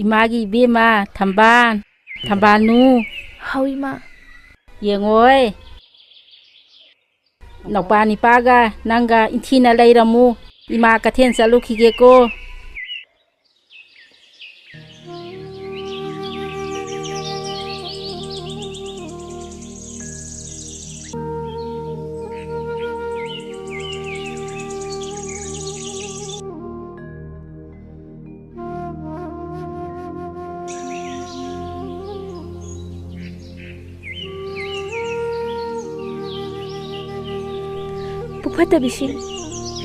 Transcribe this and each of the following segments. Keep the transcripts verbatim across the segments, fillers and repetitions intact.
ꯏꯃꯥꯒꯤ ꯏꯕꯦꯝꯃ ꯊꯝꯕꯥꯜ, ꯊꯝꯕꯥꯜꯅꯨ꯫ ꯍꯥꯎ, ꯏꯃꯥ꯫ ꯌꯦꯡꯉꯣꯏ, ꯅꯧꯄꯥ ꯅꯤꯄꯥꯒ ꯅꯪꯒ ꯏꯟꯊꯤꯅ ꯂꯩꯔꯝꯃꯨ꯫ ꯏꯃꯥ ꯀꯊꯦꯟ ꯆꯠꯂꯨꯈꯤꯒꯦꯀꯣ꯫ ꯄꯨ ꯐꯠꯇꯕꯤꯁꯤꯡ,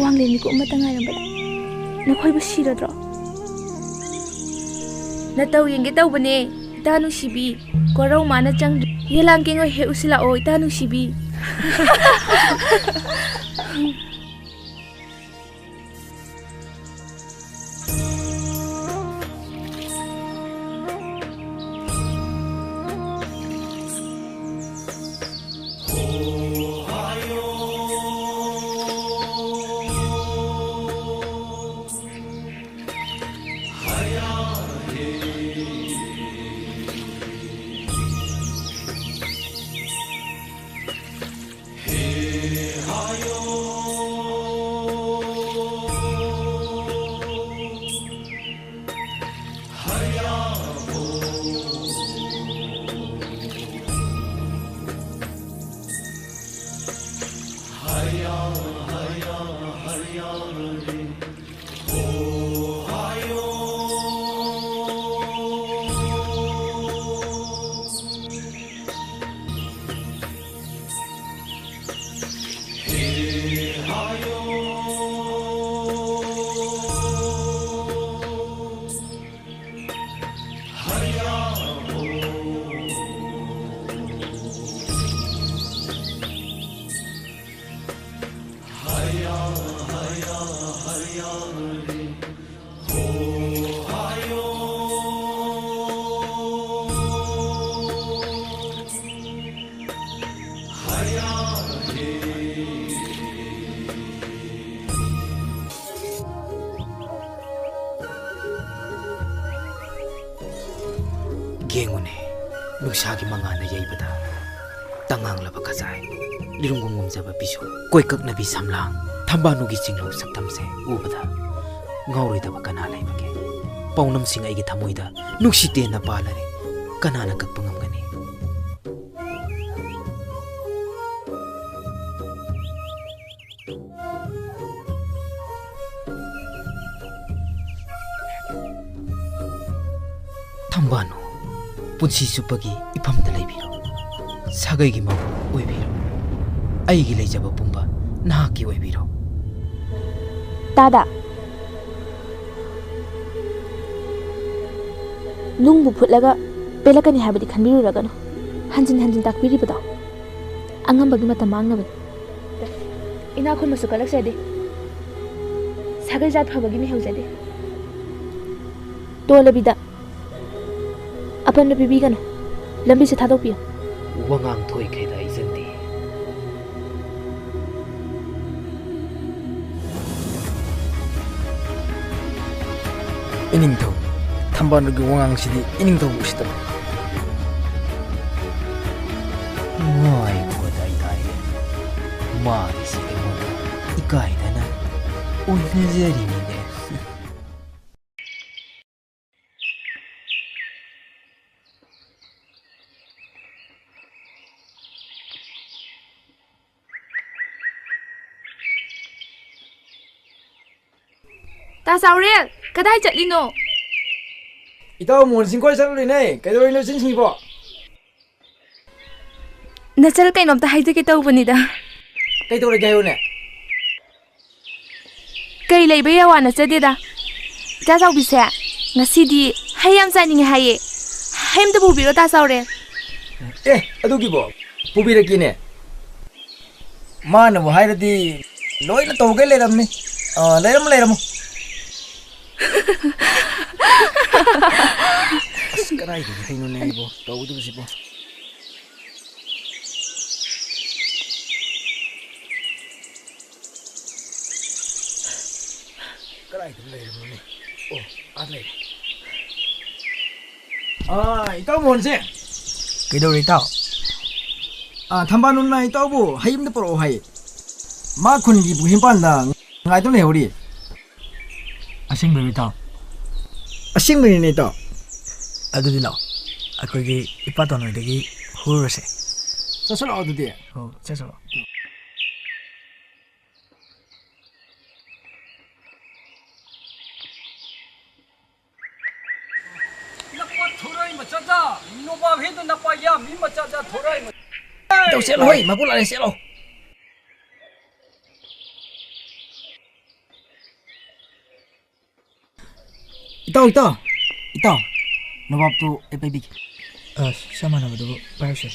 ꯋꯥꯡꯂꯦꯟ ꯃꯤꯀꯨꯞ ꯑꯃꯇ ꯉꯥꯏꯔꯝꯕꯗ ꯅꯈꯣꯏꯕꯨ ꯁꯤꯔꯗ꯭ꯔꯣ? ꯅꯇꯧ ꯌꯦꯡꯒꯦ ꯇꯧꯕꯅꯦ, ꯏꯇꯥ ꯅꯨꯡꯁꯤꯕꯤ꯫ ꯀꯣꯔꯧ ꯃꯥꯅ ꯆꯪꯗ꯭ꯔꯤ꯫ ꯌꯦꯂꯥꯡ ꯀꯦꯡꯉꯣꯏ ꯍꯦꯛ ꯎꯁꯤꯜꯂꯛꯑꯣ, ꯏꯇꯥ ꯅꯨꯡꯁꯤꯕꯤ꯫ ꯌꯦꯡꯉꯨꯅꯦ, ꯅꯨꯡꯁꯥꯒꯤ ꯃꯉꯥꯜꯅ ꯌꯩꯕꯗ ꯇꯉꯥꯡꯂꯕ ꯈꯖꯥꯏ, ꯂꯤꯔꯨꯡꯒꯨꯝ ꯉꯨꯝꯖꯕ ꯄꯤꯁꯨꯝ, ꯀꯣꯏꯀꯛꯅꯕꯤ ꯁꯝꯂꯥꯡ, ꯊꯝꯕꯥꯜꯅꯨꯒꯤ ꯆꯤꯡꯂꯧ ꯁꯛꯇꯝꯁꯦ ꯎꯕꯗ ꯉꯥꯎꯔꯣꯏꯗꯕ ꯀꯅꯥ ꯂꯩꯕꯒꯦ? ꯄꯥꯎꯅꯝꯁꯤꯡ ꯑꯩꯒꯤ ꯊꯃꯣꯏꯗ ꯅꯨꯡꯁꯤꯇꯦꯟꯅ ꯄꯥꯜꯂꯔꯦ, ꯀꯅꯥꯅ ꯀꯛꯄ ꯉꯝꯒꯅꯤ? ꯊꯝꯕꯥꯜꯅꯨ, ꯄꯨꯟꯁꯤ ꯆꯨꯞꯄꯒꯤ ꯏꯐꯝꯗ ꯂꯩꯕꯤꯔꯣ꯫ ꯁꯥꯒꯩꯒꯤ ꯃꯧ ꯑꯣꯏꯕꯤꯔꯣ꯫ ꯑꯩꯒꯤ ꯂꯩꯖꯕ ꯄꯨꯝꯕ ꯅꯍꯥꯛꯀꯤ ꯑꯣꯏꯕꯤꯔꯣ꯫ ꯇꯥꯗ, ꯅꯨꯡꯕꯨ ꯐꯨꯠꯂꯒ ꯄꯦꯜꯂꯛꯀꯅꯤ ꯍꯥꯏꯕꯗꯤ ꯈꯟꯕꯤꯔꯨꯔꯒꯅꯨ꯫ ꯍꯟꯖꯤꯟ ꯍꯟꯖꯤꯟ ꯇꯥꯛꯄꯤꯔꯤꯕꯗꯣ ꯑꯉꯝꯕꯒꯤ ꯃꯇꯝ ꯃꯥꯡꯅꯕꯅꯤ꯫ ꯏꯅꯥꯛ ꯈꯨꯟꯕꯁꯨ ꯀꯜꯂꯛꯆꯗꯦ, ꯁꯥꯒꯩ ꯖꯥꯠ ꯐꯕꯒꯤ ꯃꯤꯍꯧꯖꯗꯦ꯫ ꯇꯣꯜꯂꯕꯤꯗ ꯑꯄꯟꯕ ꯄꯤꯕꯤꯒꯅꯨ, ꯂꯝꯕꯤꯁꯦ ꯊꯥꯗꯣꯛꯄꯤꯌꯨ꯫ ꯋꯥꯉꯥꯡ ꯊꯣꯏꯈꯩꯗ ꯍꯥꯏꯖꯟꯗꯦ꯫ ꯏꯅꯤꯡꯊꯧ, ꯊꯝꯕꯥꯜꯅꯨꯒꯤ ꯋꯥꯉꯥꯡꯁꯤꯗꯤ ꯏꯅꯤꯡꯊꯧꯕꯨ ꯎꯁꯤꯠꯇꯕ꯫ ꯉꯥꯏꯈꯣ, ꯗꯥꯏ ꯗꯥꯏ꯫ ꯃꯥꯒꯤꯁꯤ ꯑꯩꯉꯣꯟꯗ ꯏꯀꯥꯏꯗꯅ ꯑꯣꯟꯅꯖꯔꯤꯅꯤꯅꯦ꯫ ꯇꯥ ꯆꯥꯎꯔꯦꯜ, ꯀꯗꯥꯏ ꯆꯠꯂꯤꯅꯣ? ꯏꯇꯥꯎ ꯃꯣꯍꯟ ꯁꯤꯡ ꯀꯣꯏ ꯆꯠꯂꯨꯔꯤꯅꯦ꯫ ꯀꯩꯗꯧꯔꯤꯅꯣ ꯏꯆꯤꯟ ꯁꯤꯡꯕꯣ? ꯅꯆꯜ ꯀꯩꯅꯣꯝꯇ ꯍꯥꯏꯖꯒꯦ ꯇꯧꯕꯅꯤꯗ꯫ ꯀꯩꯗꯧꯔꯒꯦ ꯍꯥꯏꯌꯨꯅꯦ? ꯀꯩ ꯂꯩꯕꯩ ꯑꯋꯥ ꯅꯠꯆꯗꯦꯗ꯫ ꯏꯆꯥ ꯆꯥꯎꯕꯤꯁꯦ ꯉꯁꯤꯗꯤ ꯍꯩ ꯌꯥꯝ ꯆꯥꯅꯤꯡꯉꯦ ꯍꯥꯏꯌꯦ꯫ ꯍꯩ ꯑꯝꯇ ꯄꯨꯕꯤꯔꯣ, ꯇꯥ ꯆꯥꯎꯔꯦꯜ꯫ ꯑꯦ, ꯑꯗꯨꯒꯤꯕꯣ? ꯄꯨꯕꯤꯔꯛꯀꯦꯅꯦ꯫ ꯃꯥꯅꯕꯨ ꯍꯥꯏꯔꯗꯤ ꯂꯣꯏꯅ ꯇꯧꯒꯦ ꯂꯩꯔꯝꯅꯤ꯫ ꯑꯥ, ꯂꯩꯔꯝꯃꯣ, ꯂꯩꯔꯝꯃꯣ꯫ ꯑꯁ, ꯀꯗꯥꯏꯗꯒꯤ ꯍꯩꯅꯣꯅꯦ ꯑꯩꯕꯣ ꯇꯧꯗꯣꯏꯁꯤꯕꯣ? ꯀꯗꯥꯏꯗ ꯂꯩꯔꯝꯃꯣꯅꯦ? ꯑꯣ, ꯑꯥ ꯂꯩꯔꯦ꯫ ꯑꯥ, ꯏꯇꯥꯎ ꯃꯣꯍꯟꯁꯦ꯫ ꯀꯩꯗꯧꯔꯦ, ꯏꯇꯥꯎ? ꯑꯥ, ꯊꯝꯕꯥꯜꯅꯨꯅ ꯏꯇꯥꯎꯕꯨ ꯍꯩ ꯑꯝꯇ ꯄꯨꯔꯛꯑꯣ ꯍꯥꯏ꯫ ꯃꯥ ꯈꯨꯟꯒꯤ ꯄꯨꯈ꯭ꯔꯤ ꯃꯄꯥꯟꯗ ꯉꯥꯏꯗꯨꯅ ꯂꯩꯍꯧꯔꯤ꯫ ꯑꯁꯦꯡꯕꯩꯔꯣ, ꯏꯇꯥꯎ? ꯑꯁꯦꯡꯕꯩꯅꯦ, ꯏꯇꯥꯎ꯫ ꯑꯗꯨꯗꯤ ꯂꯥꯛꯑꯣ, ꯑꯩꯈꯣꯏꯒꯤ ꯏꯄꯥꯇꯣꯟ ꯍꯣꯏꯗꯒꯤ ꯍꯨꯔꯨꯔꯁꯦ꯫ ꯆꯠꯁꯤꯜꯂꯛꯑꯣ ꯑꯗꯨꯗꯤ꯫ ꯍꯣ, ꯆꯠꯁꯤꯜꯂꯛꯑꯣ꯫ ꯅꯄꯥ ꯊꯣꯔꯥꯏ ꯃꯆꯥꯗ, ꯅꯣꯕꯥꯕ ꯍꯦꯗꯨ ꯅꯄꯥ ꯌꯥꯝꯃꯤ ꯃꯆꯥꯗ ꯊꯣꯔꯥꯏ ꯃ-, ꯏꯇꯥꯎ, ꯆꯦꯜꯂꯣ, ꯍꯣꯏ, ꯃꯄꯨ ꯂꯥꯛꯑꯦ, ꯆꯦꯜꯂꯣ꯫ ꯏꯇꯥꯎ, ꯏꯇꯥꯎ, ꯏꯇꯥꯎ, ꯅꯣꯕꯥꯞꯇꯨ ꯑꯩ ꯄꯥꯏꯕꯤꯒꯦ꯫ ꯑꯁ, ꯆꯞ ꯃꯥꯟꯅꯕꯗꯨꯕꯨ ꯄꯥꯏꯔꯁꯦ꯫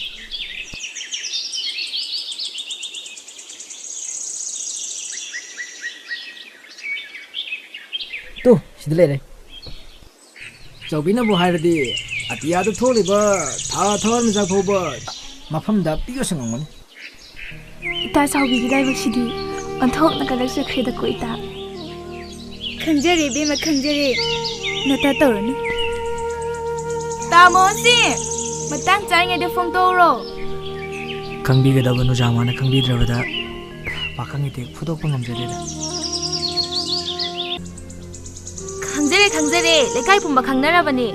ꯇꯨ, ꯁꯤꯗ ꯂꯩꯔꯦ꯫ ꯆꯥꯎꯕꯤꯅꯕꯨ ꯍꯥꯏꯔꯗꯤ ꯑꯇꯤꯌꯥꯗ ꯊꯣꯛꯂꯤꯕ ꯊꯥ ꯊꯋꯥꯟꯃꯤꯆꯥꯛ ꯐꯥꯎꯕ ꯃꯐꯝꯗ ꯄꯤꯛꯑꯁꯨ ꯉꯝꯒꯅꯤ꯫ ꯏꯇꯥ ꯆꯥꯎꯕꯤꯒꯤ ꯂꯥꯏꯕꯛꯁꯤꯗꯤ ꯑꯣꯟꯊꯣꯛꯅ ꯀꯜꯂꯛꯆꯈ꯭ꯔꯦꯗꯀꯣ ꯏꯇꯥ꯫ ꯈꯪꯖꯔꯦ ꯏꯕꯦꯝꯃ, ꯈꯪꯖꯔꯦ꯫ ꯅꯇꯥ ꯇꯧꯔꯅꯨ꯫ ꯇꯥꯃꯣꯁꯤ, ꯃꯇꯥꯡ ꯆꯥꯔꯤꯉꯩꯗ ꯐꯣꯡꯗꯣꯛꯎꯔꯣ꯫ ꯈꯪꯕꯤꯒꯗꯕ ꯅꯨꯖꯥꯃꯥꯅ ꯈꯪꯕꯤꯗ꯭ꯔꯕꯗ ꯄꯥꯈꯪ ꯏꯇꯦꯛ ꯐꯨꯗꯣꯛꯄ ꯉꯝꯖꯗꯦꯗ꯫ ꯈꯪꯖꯔꯦ, ꯈꯪꯖꯔꯦ꯫ ꯂꯩꯀꯥꯏ ꯄꯨꯝꯕ ꯈꯪꯅꯔꯕꯅꯦ꯫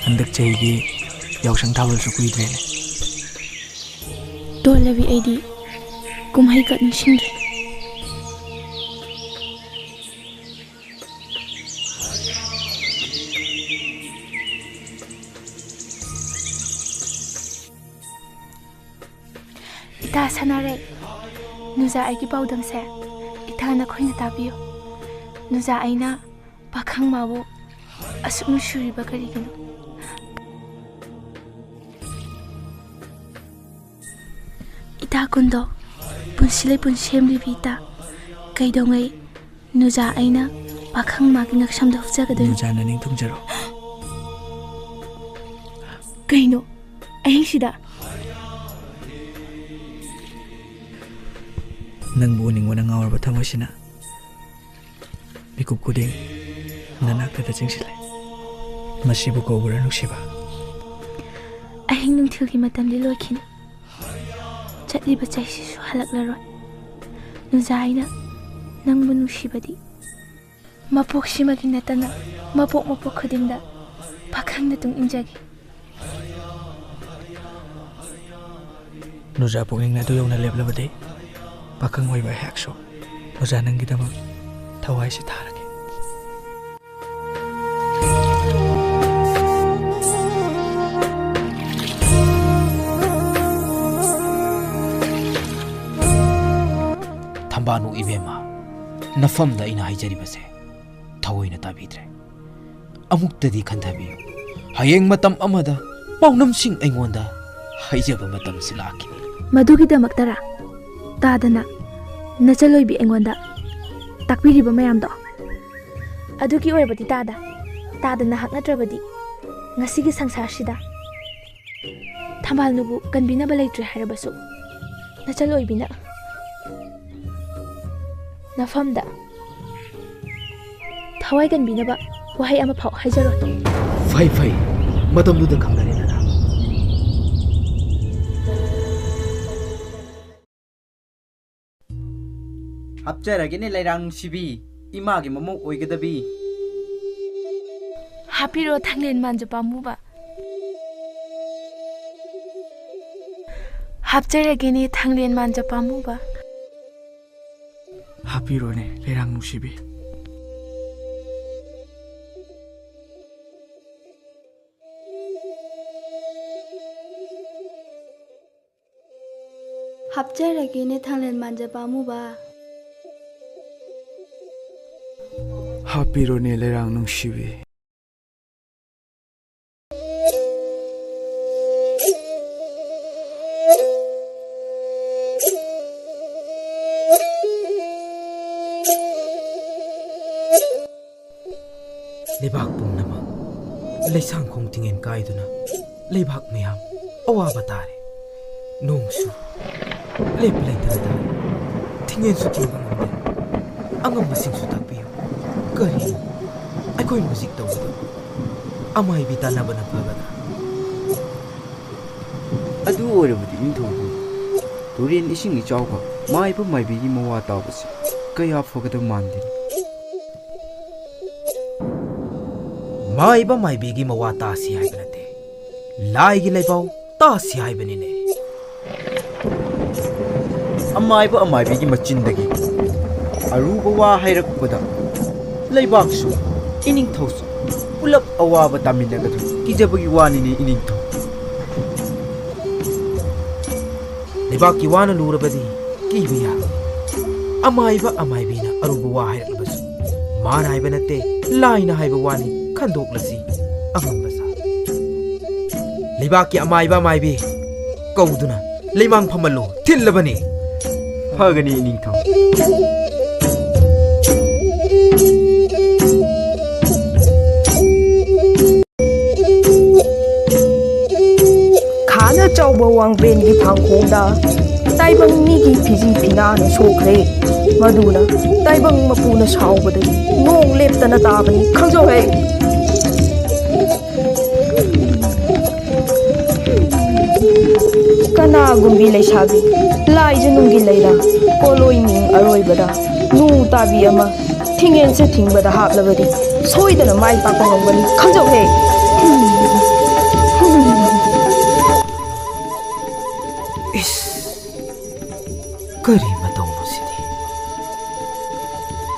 ꯍꯟꯗꯛ ꯆꯍꯤꯒꯤ ꯌꯥꯎꯁꯪ ꯊꯥꯕꯜꯁꯨ ꯀꯨꯏꯗ꯭ꯔꯦꯅꯦ꯫ ꯇꯣꯜꯂꯕꯤ, ꯑꯩꯗꯤ ꯀꯨꯝꯍꯩꯒ ꯅꯤꯡꯁꯤꯡꯗ꯭ꯔꯦ꯫ ꯏꯇꯥ ꯁꯅꯥꯔꯩ, ꯅꯨꯖꯥ ꯑꯩꯒꯤ ꯄꯥꯎꯗꯝꯁꯦ ꯏꯇꯥ ꯅꯈꯣꯏꯅ ꯇꯥꯕꯤꯌꯨ꯫ ꯅꯨꯖꯥ ꯑꯩꯅ ꯄꯥꯈꯪ ꯃꯥꯕꯨ ꯑꯁꯨꯛ ꯅꯨꯡꯁꯤꯔꯤꯕ ꯀꯔꯤꯒꯤꯅꯣ? ꯏꯇꯥ ꯀꯨꯟꯗꯣ, ꯄꯨꯟꯁꯤ ꯂꯩꯄꯨꯟ ꯁꯦꯝꯂꯤꯕꯤ ꯏꯇꯥ, ꯀꯩꯗꯧꯉꯩ ꯅꯨꯖꯥ ꯑꯩꯅ ꯄꯥꯈꯪ ꯃꯥꯒꯤ ꯉꯛꯁꯝꯗ ꯍꯨꯞꯆꯒꯗꯣꯏꯅꯣ? ꯅꯨꯖꯥ ꯅꯅꯤꯡ ꯊꯨꯡꯖꯔꯣ꯫ ꯀꯩꯅꯣ ꯑꯍꯤꯡꯁꯤꯗ? ꯅꯪꯕꯨ ꯎꯅꯤꯡꯕꯅ ꯉꯥꯎꯔꯕ ꯊꯃꯣꯏꯁꯤꯅ ꯃꯤꯀꯨꯞ ꯈꯨꯗꯤꯡ ꯅꯅꯥꯛꯇꯗ ꯆꯤꯡꯁꯤꯜꯂꯦ꯫ ꯃꯁꯤꯕꯨ ꯀꯧꯕ꯭ꯔꯥ ꯅꯨꯡꯁꯤꯕ? ꯑꯍꯤꯡ ꯅꯨꯡꯊꯤꯜꯒꯤ ꯃꯇꯝꯗꯤ ꯂꯣꯏꯈꯤꯅꯤ꯫ ꯆꯠꯂꯤꯕ ꯆꯩꯁꯤꯁꯨ ꯍꯜꯂꯛꯂꯔꯣꯏ꯫ ꯅꯨꯖꯥ ꯑꯩꯅ ꯅꯪꯕꯨ ꯅꯨꯡꯁꯤꯕꯗꯤ ꯃꯄꯣꯛꯁꯤꯃꯒꯤ ꯅꯠꯇꯅ ꯃꯄꯣꯛ ꯃꯄꯣꯛ ꯈꯨꯗꯤꯡꯗ ꯄꯥꯈꯪꯅ ꯇꯨꯡ ꯏꯟꯖꯒꯦ꯫ ꯅꯨꯖꯥ ꯄꯨꯛꯅꯤꯡꯅ ꯑꯗꯨ ꯌꯧꯅ ꯂꯦꯞꯂꯕꯗꯤ, ꯄꯥꯈꯪ ꯑꯣꯏꯕ ꯑꯩꯍꯥꯛꯁꯨ ꯅꯨꯖꯥ ꯅꯪꯒꯤꯗꯃꯛ ꯊꯋꯥꯏꯁꯤ ꯊꯥꯔꯒꯦ꯫ ꯊꯝꯕꯥꯜꯅꯨ ꯏꯕꯦꯝꯃ, ꯅꯐꯝꯗ ꯑꯩꯅ ꯍꯥꯏꯖꯔꯤꯕꯁꯦ ꯊꯑꯣꯏꯅ ꯇꯥꯕꯤꯗ꯭ꯔꯦ꯫ ꯑꯃꯨꯛꯇꯗꯤ ꯈꯟꯊꯕꯤꯌꯨ꯫ ꯍꯌꯦꯡ ꯃꯇꯝ ꯑꯃꯗ ꯄꯥꯎꯅꯝꯁꯤꯡ ꯑꯩꯉꯣꯟꯗ ꯍꯥꯏꯖꯕ ꯃꯇꯝꯁꯨ ꯂꯥꯛꯈꯤꯅꯤ꯫ ꯃꯗꯨꯒꯤꯗꯃꯛꯇꯔꯥ ꯇꯥꯗꯅ ꯅꯆꯜ ꯑꯣꯏꯕꯤ ꯑꯩꯉꯣꯟꯗ ꯇꯥꯛꯄꯤꯔꯤꯕ ꯃꯌꯥꯝꯗꯣ? ꯑꯗꯨꯒꯤ ꯑꯣꯏꯔꯕꯗꯤ ꯇꯥꯗ, ꯇꯥꯗ ꯅꯍꯥꯛ ꯅꯠꯇ꯭ꯔꯕꯗꯤ ꯉꯁꯤꯒꯤ ꯁꯪꯁꯥꯔꯁꯤꯗ ꯊꯝꯕꯥꯜꯅꯨꯕꯨ ꯀꯟꯕꯤꯅꯕ ꯂꯩꯇ꯭ꯔꯦ ꯍꯥꯏꯔꯕꯁꯨ, ꯅꯆꯜ ꯑꯣꯏꯕꯤꯅ ꯅꯐꯝꯗ ꯊꯋꯥꯏ ꯀꯟꯕꯤꯅꯕ ꯋꯥꯍꯩ ꯑꯃꯐꯥꯎ ꯍꯥꯏꯖꯔꯣꯏ꯫ ꯐꯩ, ꯐꯩ, ꯃꯇꯝꯗꯨꯗ ꯈꯪꯅꯔꯦꯗꯅ꯫ ꯍꯥꯞꯆꯔꯒꯦꯅꯦ ꯂꯩꯔꯥꯡ ꯅꯨꯡꯁꯤꯕꯤ, ꯏꯃꯥꯒꯤ ꯃꯃꯧ ꯑꯣꯏꯒꯗꯕꯤ꯫ ꯍꯥꯞꯄꯤꯔꯣ ꯊꯥꯡꯂꯦꯟ ꯃꯥꯟꯖ ꯄꯥꯝꯃꯨꯕ꯫ ꯍꯥꯞꯆꯔꯒꯦꯅꯦ ꯊꯥꯡꯂꯦꯟ ꯃꯥꯟꯖ ꯄꯥꯝꯃꯨꯕ꯫ ꯍꯥꯞꯄꯤꯔꯣꯅꯦ ꯂꯩꯔꯥꯡ ꯅꯨꯡꯁꯤꯕꯤ꯫ ꯍꯥꯞꯆꯔꯒꯦꯅꯦ ꯊꯥꯡꯂꯦꯟ ꯃꯥꯟꯖꯕ ꯑꯃꯨꯕ꯫ ꯍꯥꯞꯄꯤꯔꯣꯅꯦ ꯂꯩꯔꯥꯡ ꯅꯨꯡꯁꯤꯕꯤ꯫ ꯂꯩꯕꯥꯛ ꯄꯨꯝꯅꯃꯛ ꯂꯩꯁꯥꯡꯈꯣꯡ ꯊꯤꯡꯉꯦꯟ ꯀꯥꯏꯗꯨꯅ ꯂꯩꯕꯥꯛ ꯃꯌꯥꯝ ꯑꯋꯥꯕ ꯇꯥꯔꯦ꯫ ꯅꯣꯡꯁꯨ ꯂꯦꯞꯄ ꯂꯩꯇꯅ ꯇꯥꯔꯦ꯫ ꯊꯤꯡꯉꯦꯟꯁꯨ ꯊꯤꯡꯕ ꯉꯝꯗꯦ꯫ ꯑꯉꯝꯕꯁꯤꯡꯁꯨ ꯇꯥꯛꯄꯤꯌꯨ꯫ ꯀꯔꯤꯅꯣ ꯑꯩꯈꯣꯏꯅ ꯍꯧꯖꯤꯛ ꯇꯧꯒꯗꯕ? ꯑꯃꯥꯏꯕꯤ ꯇꯥꯟꯅꯕꯅ ꯐꯒꯗ꯭ꯔꯥ? ꯑꯗꯨ ꯑꯣꯏꯔꯕꯗꯤ ꯏꯅꯤꯡꯊꯧꯕꯨ, ꯇꯨꯔꯦꯟ ꯏꯁꯤꯡ ꯏꯆꯥꯎꯒ ꯃꯥꯏꯕ ꯃꯥꯏꯕꯤꯒꯤ ꯃꯋꯥ ꯇꯥꯕꯁꯤ ꯀꯌꯥ ꯐꯒꯗꯕ ꯃꯥꯟꯗꯦ꯫ ꯃꯥꯏꯕ ꯃꯥꯏꯕꯤꯒꯤ ꯃꯋꯥ ꯇꯥꯁꯤ ꯍꯥꯏꯕ ꯅꯠꯇꯦ, ꯂꯥꯏꯒꯤ ꯂꯩꯕꯥꯎ ꯇꯥꯁꯤ ꯍꯥꯏꯕꯅꯤꯅꯦ꯫ ꯑꯃꯥꯏꯕ ꯑꯃꯥꯏꯕꯤꯒꯤ ꯃꯆꯤꯟꯗꯒꯤ ꯑꯔꯨꯕ ꯋꯥ ꯍꯥꯏꯔꯛꯄꯗ ꯂꯩꯕꯥꯛꯁꯨ ꯏꯅꯤꯡꯊꯧꯁꯨ ꯄꯨꯂꯞ ꯑꯋꯥꯕ ꯇꯥꯃꯤꯟꯅꯒꯗ꯭ꯔꯥ ꯀꯤꯖꯕꯒꯤ ꯋꯥꯅꯤꯅꯦ ꯏꯅꯤꯡꯊꯧ꯫ ꯂꯩꯕꯥꯛꯀꯤ ꯋꯥꯅ ꯂꯨꯔꯕꯗꯤ ꯀꯤꯕ ꯌꯥꯔꯣꯏ꯫ ꯑꯃꯥꯏꯕ ꯑꯃꯥꯏꯕꯤꯅ ꯑꯔꯨꯕ ꯋꯥ ꯍꯥꯏꯔꯛꯂꯕꯁꯨ ꯃꯥꯅ ꯍꯥꯏꯕ ꯅꯠꯇꯦ, ꯂꯥꯏꯅ ꯍꯥꯏꯕ ꯋꯥꯅꯤ, ꯈꯟꯗꯣꯛꯂꯁꯤ ꯑꯉꯝꯕ ꯁꯥ꯫ ꯂꯩꯕꯥꯛꯀꯤ ꯑꯃꯥꯏꯕ ꯑꯃꯥꯏꯕꯤ ꯀꯧꯗꯨꯅ ꯂꯩꯃꯥꯡ ꯐꯝꯍꯜꯂꯨ, ꯊꯤꯜꯂꯕꯅꯤ꯫ ꯐꯒꯅꯤ ꯏꯅꯤꯡꯊꯧ꯫ ꯈꯥꯅ ꯆꯥꯎꯕ ꯋꯥꯡꯕ꯭ꯔꯦꯟꯒꯤ ꯐꯥꯡꯈꯣꯡꯗ ꯇꯥꯏꯕꯪ ꯃꯤꯒꯤ ꯐꯤꯖꯤ ꯐꯤꯅꯥꯅ ꯁꯣꯛꯈ꯭ꯔꯦ꯫ ꯃꯗꯨꯅ ꯇꯥꯏꯕꯪ ꯃꯄꯨꯅ ꯁꯥꯎꯕꯗꯒꯤ ꯅꯣꯡ ꯂꯦꯞꯇꯅ ꯇꯥꯕꯅꯤ꯫ ꯈꯪꯖꯧꯍꯦ꯫ ꯀꯅꯥꯒꯨꯝꯕꯤ ꯂꯩꯁꯥꯕꯤ, ꯂꯥꯏꯖꯅꯨꯡꯒꯤ ꯂꯩꯔꯥ, ꯀꯣꯂꯣꯏ ꯃꯤꯡ ꯑꯔꯣꯏꯕꯗ ꯅꯨ ꯇꯥꯕꯤ ꯑꯃ ꯊꯤꯡꯉꯦꯟꯁꯦ ꯊꯤꯡꯕꯗ ꯍꯥꯞꯂꯕꯗꯤ ꯁꯣꯏꯗꯅ ꯃꯥꯏ ꯄꯥꯛꯄ ꯉꯝꯒꯅꯤ꯫ ꯈꯪꯖꯧꯍꯦ꯫ ꯏꯁ, ꯀꯔꯤ ꯃꯇꯧꯅꯣ ꯁꯤꯗꯤ?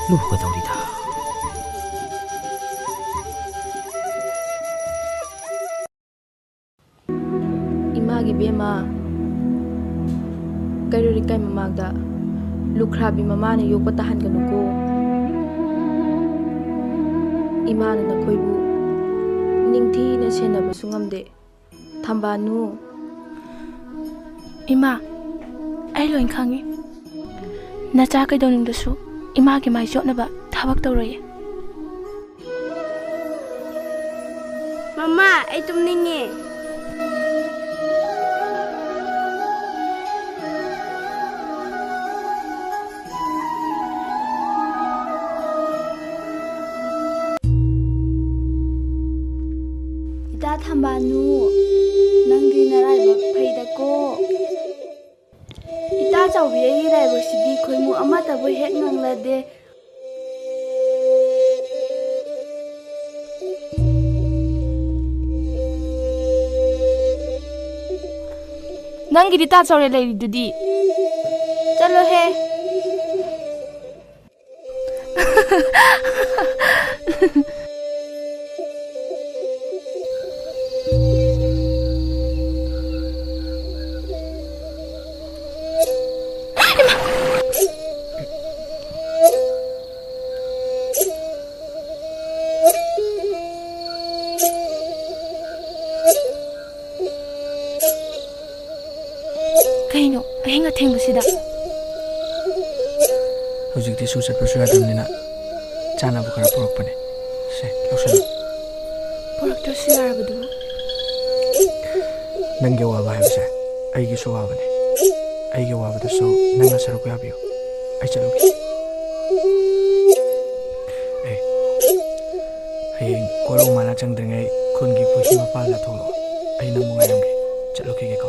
ꯂꯨꯒꯗꯧꯔꯤꯗ꯫ ꯏꯃꯥꯒꯤ ꯏꯕꯦꯝꯃ, ꯀꯩꯔꯣꯜ ꯂꯩꯀꯥꯏ ꯃꯃꯥꯡꯗ ꯂꯨꯈ꯭ꯔꯥꯕꯤ ꯃꯃꯥꯅ ꯌꯣꯛꯄ ꯇꯥꯍꯟꯒꯅꯨꯀꯣ꯫ ꯏꯃꯥꯅ ꯅꯈꯣꯏꯕꯨ ꯅꯤꯡꯊꯤꯅ ꯁꯦꯟꯅꯕꯁꯨ ꯉꯝꯗꯦ꯫ ꯊꯝꯕꯥꯜꯅꯨ꯫ ꯏꯃꯥ, ꯑꯩ ꯂꯣꯏ ꯈꯪꯉꯤ꯫ ꯅꯆꯥ ꯀꯩꯗꯧꯅꯨꯡꯗꯁꯨ ꯏꯃꯥꯒꯤ ꯃꯥꯏ ꯆꯣꯠꯅꯕ ꯊꯕꯛ ꯇꯧꯔꯣꯏꯌꯦ꯫ ꯃꯃꯥ, ꯑꯩ ꯇꯨꯝꯅꯤꯡꯉꯦ꯫ ꯏꯇꯥ ꯊꯝꯕꯥꯜꯅꯨ, ꯅꯪꯗꯤ ꯅꯔꯥꯏꯕꯛ ꯐꯩꯗꯀꯣ꯫ ꯏꯇꯥ ꯆꯥꯎꯕꯤ, ꯑꯩꯒꯤ ꯂꯥꯏꯕꯛꯁꯤꯗꯤ ꯈꯣꯏꯃꯨ ꯑꯃꯠꯇꯕꯨ ꯍꯦꯛ ꯉꯪꯂꯗꯦ꯫ ꯅꯪꯒꯤꯗꯤ ꯇꯥ ꯆꯥꯎꯔꯦ ꯂꯩꯔꯤꯗꯨꯗꯤ꯫ ꯆꯠꯂꯣꯍꯦ꯫ ꯀꯩꯅꯣ ꯑꯍꯤꯡ ꯑꯊꯦꯡꯕꯁꯤꯗ? ꯍꯧꯖꯤꯛꯇꯤ ꯁꯨ ꯆꯠꯄꯁꯨ ꯌꯥꯗ꯭ꯔꯕꯅꯤꯅ ꯆꯥꯅꯕ ꯈꯔ ꯄꯨꯔꯛꯄꯅꯦ꯫ ꯁꯦ, ꯂꯧꯁꯜꯂꯣ꯫ ꯄꯨꯔꯛꯇ꯭ꯔꯁꯨ ꯌꯥꯔꯕꯗꯨꯕꯨ? ꯅꯪꯒꯤ ꯑꯋꯥꯕ ꯍꯥꯏꯕꯁꯦ ꯑꯩꯒꯤꯁꯨ ꯑꯋꯥꯕꯅꯦ꯫ ꯑꯩꯒꯤ ꯑꯋꯥꯕꯗꯁꯨ ꯅꯪꯅ ꯁꯔꯨꯛ ꯌꯥꯕꯤꯌꯨ꯫ ꯑꯩ ꯆꯠꯂꯨꯒꯦ꯫ ꯑꯦ, ꯍꯌꯦꯡ ꯀꯣꯔꯧ ꯃꯥꯅ ꯆꯪꯗ꯭ꯔꯤꯉꯩ ꯈꯨꯟꯒꯤ ꯄꯨꯈ꯭ꯔꯤ ꯃꯄꯥꯜꯗ ꯊꯣꯛꯂꯛꯑꯣ꯫ ꯑꯩ ꯅꯪꯕꯨ ꯉꯥꯏꯔꯝꯒꯦ꯫ ꯆꯠꯂꯨꯈꯤꯒꯦꯀꯣ꯫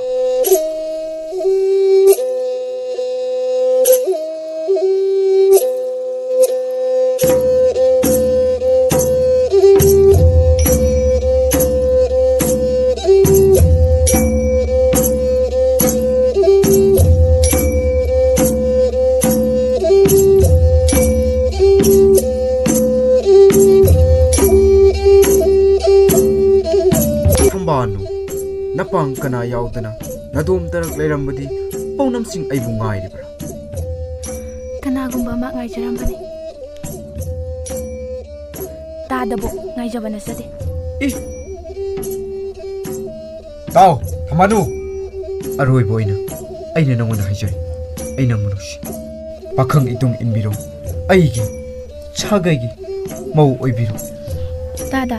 ꯊꯝꯕꯥꯜꯅꯨ, ꯅꯄꯥꯡ ꯀꯅꯥ ꯌꯥꯎꯗꯅ ꯅꯗꯣꯝ ꯇꯔꯛ ꯂꯩꯔꯝꯕꯗꯤ ꯄꯥꯎꯅꯝꯁꯤꯡ ꯑꯩꯕꯨ ꯉꯥꯏꯔꯤꯕ꯭ꯔꯥ? ꯀꯅꯥꯒꯨꯝꯕ ꯑꯃ ꯉꯥꯏꯖꯔꯝꯕꯅꯤ꯫ ꯇꯥꯗꯕꯨ ꯉꯥꯏꯖꯕ ꯅꯠꯆꯗꯦ꯫ ꯏ! ꯇꯥꯎ, ꯊꯃꯥꯅꯨ! ꯑꯔꯣꯏꯕ ꯑꯣꯏꯅ ꯑꯩꯅ ꯅꯉꯣꯟꯗ ꯍꯥꯏꯖꯔꯤ, ꯑꯩ ꯅꯪꯕꯨ ꯅꯨꯡꯁꯤ꯫ ꯄꯥꯈꯪ ꯏꯇꯨꯡ ꯏꯟꯕꯤꯔꯣ, ꯑꯩꯒꯤ ꯁꯥꯒꯩꯒꯤ ꯃꯧ ꯑꯣꯏꯕꯤꯔꯣ꯫ ꯇꯥꯗ,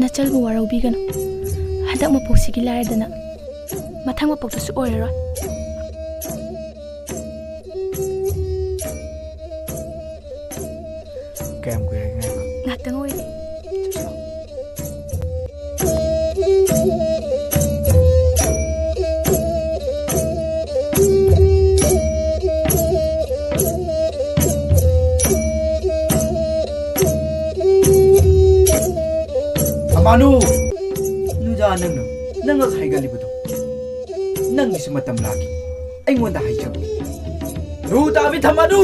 ꯅꯆꯜꯕꯨ ꯋꯥꯔꯧꯕꯤꯒꯅꯨ꯫ ꯍꯟꯗꯛ ꯃꯄꯣꯛꯁꯤꯒꯤ ꯂꯥꯏꯔꯗꯅ ꯃꯊꯪ ꯃꯄꯣꯛꯇꯁꯨ ꯑꯣꯏꯔꯔꯣꯏ꯫ ꯀꯌꯥꯝ ꯀꯨꯏꯔꯒꯦ ꯉꯥꯏꯕ? ꯉꯥꯛꯇꯪ ꯑꯣꯏꯔꯦ꯫ ꯑꯃꯥꯅꯨ! ꯅꯨꯖꯥ ꯅꯪꯅ, ꯅꯪꯅ ꯍꯥꯏꯒꯜꯂꯤꯕꯗꯣ꯫ ꯅꯪꯒꯤꯁꯨ ꯃꯇꯝ ꯂꯥꯛꯈꯤ꯫ ꯑꯩꯉꯣꯟꯗ ꯍꯥꯏꯖꯕ꯫ ꯔꯨ ꯇꯥꯕꯤ ꯊꯝꯃꯅꯨ!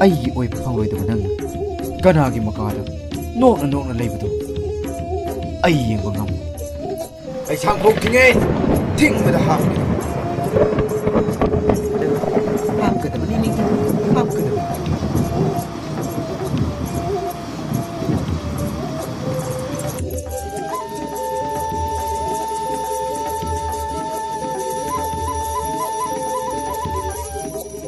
ꯑꯩꯒꯤ ꯑꯣꯏꯕ ꯐꯪꯂꯣꯏꯗꯕ ꯅꯪꯅ ꯀꯅꯥꯒꯤ ꯃꯀꯥꯗ ꯅꯣꯛꯅ ꯅꯣꯛꯅ ꯂꯩꯕꯗꯣ ꯑꯩ ꯌꯦꯡꯕ ꯉꯝꯃꯣꯏ꯫ ꯂꯩꯁꯥꯡꯈꯣꯛ ꯊꯤꯡꯉꯦ! ꯊꯤꯡꯕꯗ ꯍꯥꯞꯄꯤ꯫